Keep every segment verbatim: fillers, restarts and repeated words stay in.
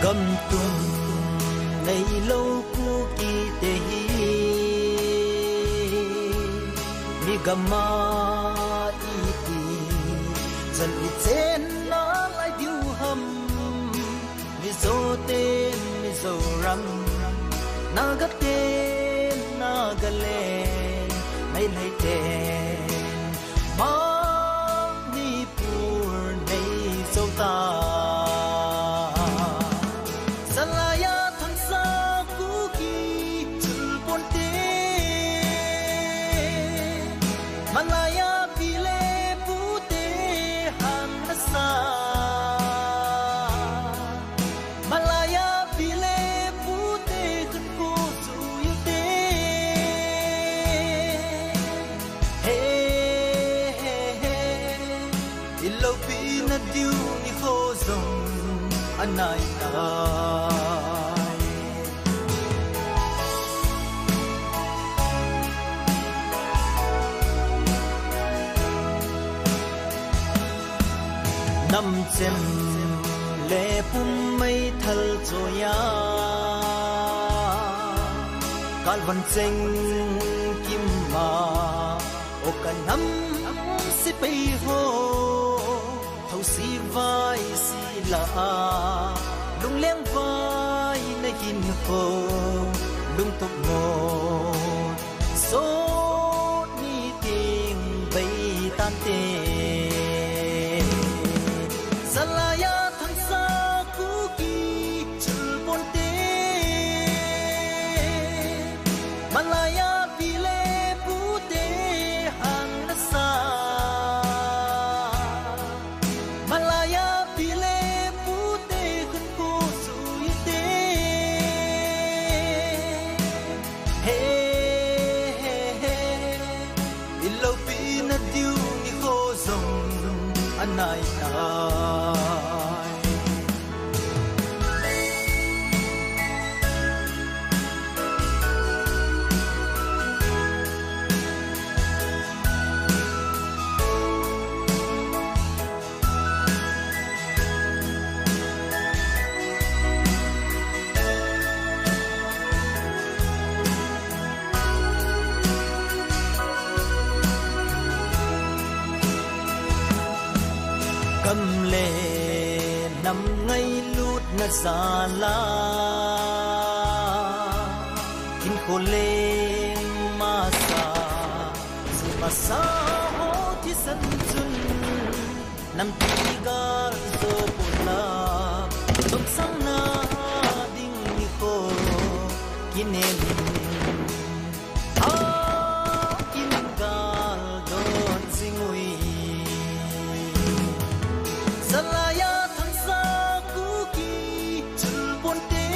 Gamtum neilou Kuki te hi, mi gama iti chan i chen nalai diu ham. Mizo ten Mizoram, Naga ten Nagaland, Meitei ten Manipur nei zo ta. Salai a thangsa Kuki chulpon te, malai a pi le pu te hang nasa. Malai a pi le pu te khankho chu u te. He, he, he. I loupi na diu nikho jong anai tai. Nam chem le pum meithal choiya, kalvan cheng kim ma, o ka nam sepai ho, thosi vai sila a, lungleng vai na hinkho, lungtup mo, so ni ting bei tan te. Salai a thangsa Kuki chulpon te, malai a pi le pu te hang nasa. Malai a pi le pu te khankho chu u te. He, he, he. I loupi na diu nikho jong anai tai. Gam le nam ngailutna jal a, hinkho le masa, chu masa ho thisan chun, nampi gal jo pula, chomsang na ding nikho kinem in, a in gal don jing u hi. Salai a thangsa Kuki chulpon te,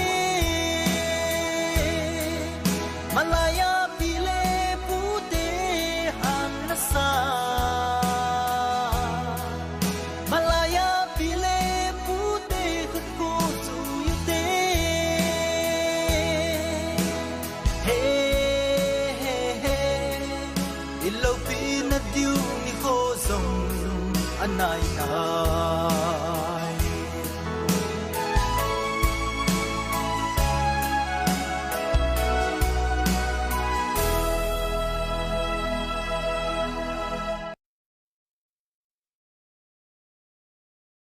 malai a pi le pu te hang nasa. Malai a pi le pu te khankho chu u te. He, he, he. I loupi na diu nikho jong anai tai.